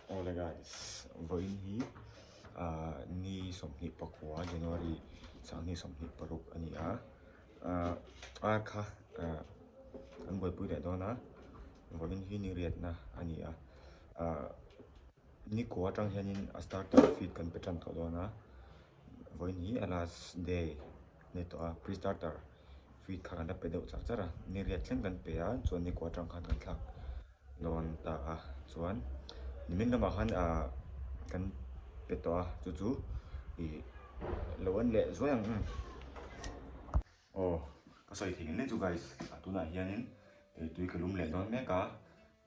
Awle guys, vawiin hi ah ni 29 January 2026 a ni a, ah ar kha ah an buaipui leh dawn a, vawiin hi ni riatna a ni a, ah ni kua atang hianin a starter feed kan pe tan tawh dawn a, vawiin hi a last day a ni tawh a, pre starter feed kha kan la pe deuh char char a, ni riat thleng kan pe a chuan ni kua atang khan kan thlak dawn ta a chuan nimin lamah khan ah kan pe tawh a chu chu ih lo en leh zuai ang aw ka sawi thei ngei chu guys a tunah hianin ih tui ka lum leh dawn mek a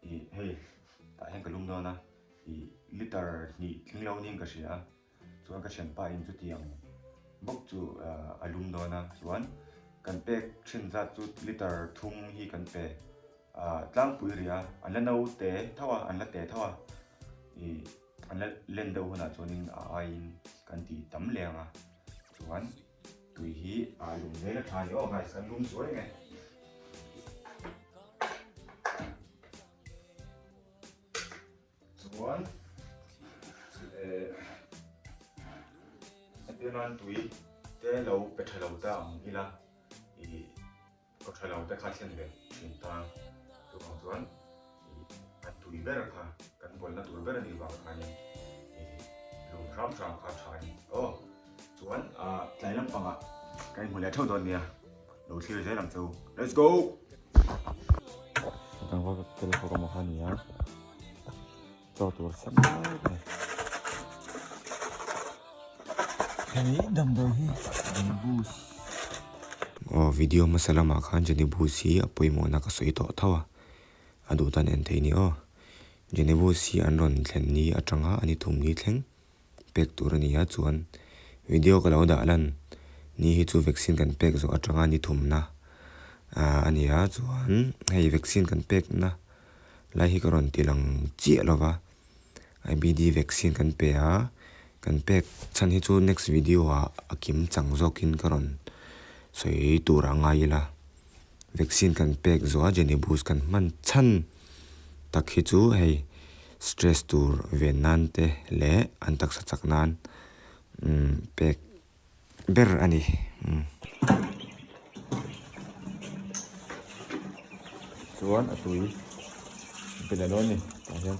ih hei tah hian ka lum dawn a ih liter hnih tling lo niin ka hria a. Chuan ka thianpa in chutiang bawk chu a lum dawn a, chuan kan pek thin zat chu liter thum hi kan pe tlangpui rih a, an la no te tho a, an la te tho a, ih an la len deuh hunah chuanin a aiin kan ti tam leh ang a, chuan tui hi a lum zel a tha a ni aw guys, kan lum zuai nge. Chuan eh entir nan tui te lo pe tha lo ta ang ila ih kaw tha lo te kha thlen ve thin ta chuvang chuan ih a tui ber kha kan bawlna tur ber a nih vang khanin ih lum hram hram kha tha a ni aw chuan ah tlai lampangah ka inhmu leh theuh dawn nia lo thlir zel ang che u let's go. Chaw tur sam lai mai. Hei damdawi hi Jenny Bus. Aw video hmasa lamah khan Jenny Bus hi a pawimawhna ka sawi tawh tho a, a duh tan en thei ni aw. Jenny Bus hi an rawn thlen ni atanga a ni thum ni thleng pek tur a ni a, chuan video ka lo dah lan ni hi chu vaccine kan pek zawh atanga ni thumna a ni a, chuan hei vaccine kan pekna lai hi ka rawn ti lang chiah lo va, IBD vaccine kan pe a, kan pek chhan hi chu next video ah a kim chang zawkin ka rawn sawi tur a ngai ila, vaccine kan pek zawh a Genibus kan hman chhan tak hi chu hei stress tur ven nan te leh an taksa chak nan pek ber a ni. Chuan a tui pe leh dawn a ni tah hian.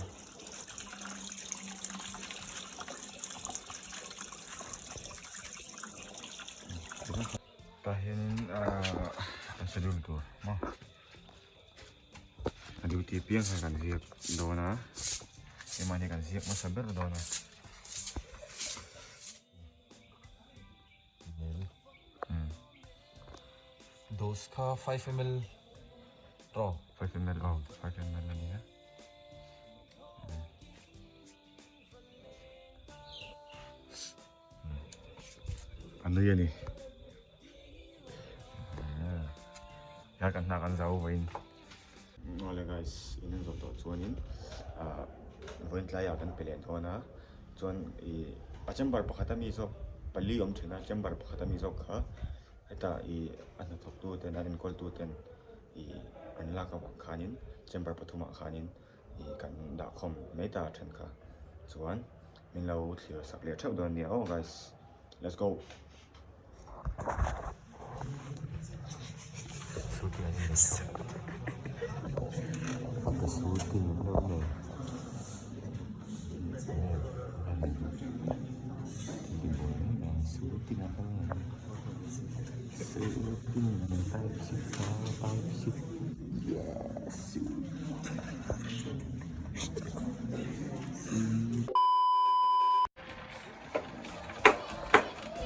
Tah hianin ahh an schedule tur maw a duty piang kha kan ziak dawn a keimahni kan ziak hmasa ber dawn a. Dose kha 5 ml raw. 5 ml aw 5 ml a nia. A nui a ni. Ya kan hna kan zau vawiin. Awle guys in an zawh tawh chuanin ah vawiin tlaiah kan pe leh dawn a chuan ih a chamber pakhat ami zawk pali awm thin a chamber pakhat ami zawk kha hetah ih a hnathawk tu ten a enkawl tu ten ih an lak avang khanin chamber pathumah khanin ih kan dah khawm mai ta a then kha chuan min lo thlir sak leh theuh dawn nia aw guys let's go.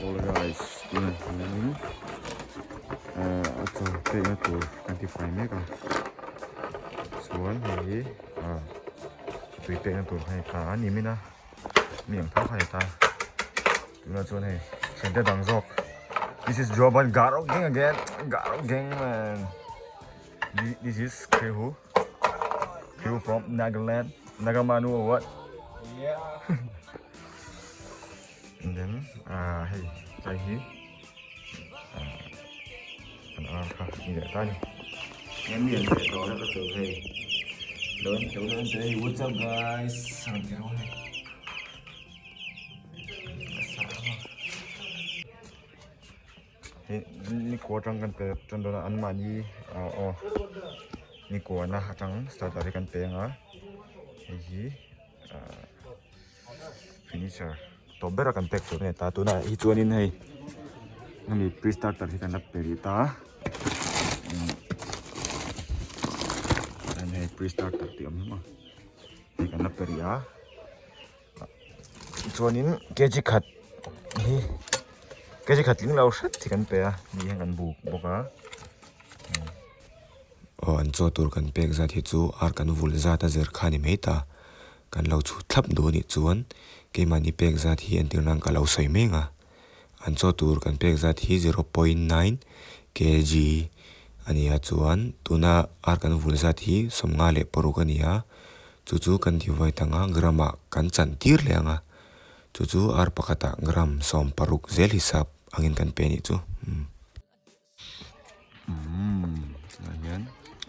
All guys tunah hianin ahh a chaw pekna tur kan ti fai mek a chuan hei hi ahh tui pekna tur kha a ni ta a ni min a mi ang tho kha a ni ta tunah chuan hei thiante dang zawk this is Joban Garo gang again Garo gang man this is Kehu Kehu from Nagaland Nagamanu or what Yeah. And then ah hei tlai hi ah an ar kha ni leh ta a ni. Eng mi an leh tawh na ka chu hei. Lo en teh u, lo en teh u, what's up guys a rawn ti reuh a hei. Hei nikua atang kan pe tan dawn a anmahni ah aw nikuana atang starter hi kan pe ang a hei hi ah finisher tawp ber a kan pek tur a ni ta tunah hi chuanin hei hemi pre starter hi kan la pe rih ta a hei pre starter tih awm hi maw hei kan la pe rih a. Chuanin kg khat hi kg khat tling lo hret hi kan pe a ni hian kan buk bawk a. Aw an chaw tur kan pek zat hi chu ar kan vul zat a zir kha a ni mai ta. Kan lo chhut thlap duh a nih chuan keimahni pek zat hi entir nan ka lo sawi mek a. An chaw tur kan pek zat hi 0.9 kg a ni a chuan tuna ar kan vul zat hi 56 a ni a chu chu kan divide ang a gram ah kan chan tir leh ang a chu chu ar pakhatah gram 16 zel hisap angin kan pe a nih chu. Umm tunah hian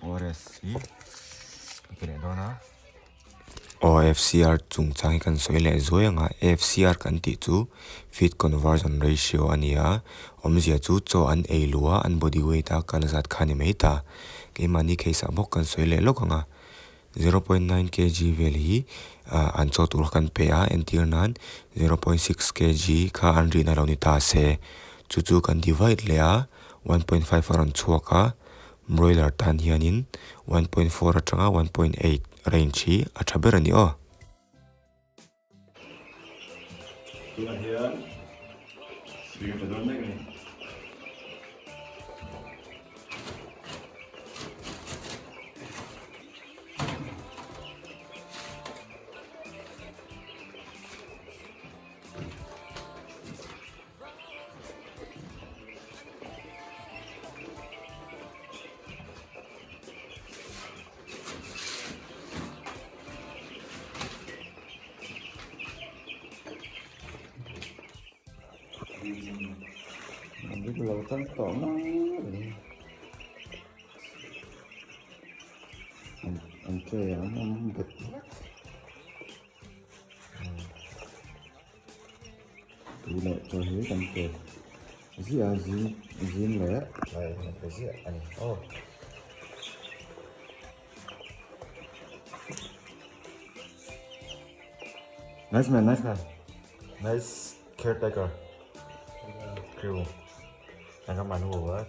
ORS hi ka pe leh dawn a. OFCR chungchang hi kan sawi leh zuai ang a, FCR kan tih chu feed conversion ratio a ni a, awmzia chu chaw an ei luh a an body weight a kal zat kha a ni mai ta. Keimahni case ah bawk kan sawi leh lawk ang a, 0.9 kg vel hi an chaw tur kha kan pe a, entir nan 0.6 kg kha an rihna lo ni ta se, chu chu kan divide leh a, 1.5 a rawn chhuak a, broiler tan hianin 1.4 atanga 1.8 range hi a tha ber a ni aw. Tunah hian spring a tla dawn mek a ni. Lo tan tawh mai an tray ah an awm bet vek tui leh chaw hi kan pe ziah a zing zing leh tlai kan pe ziah a ni aw. Nice man, nice man. Nice caretaker. Crew. 잠깐만, what?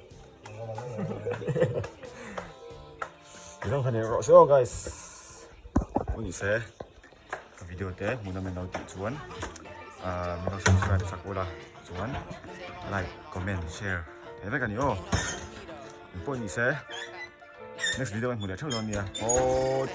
이런 칸이 so guys. 오늘 se video te hmuh min lo tih chuan min lo subscribe sak ula chuan like comment share thei vek a ni aw engpawh ni se next video kan hmu leh theuh dawn nia aww.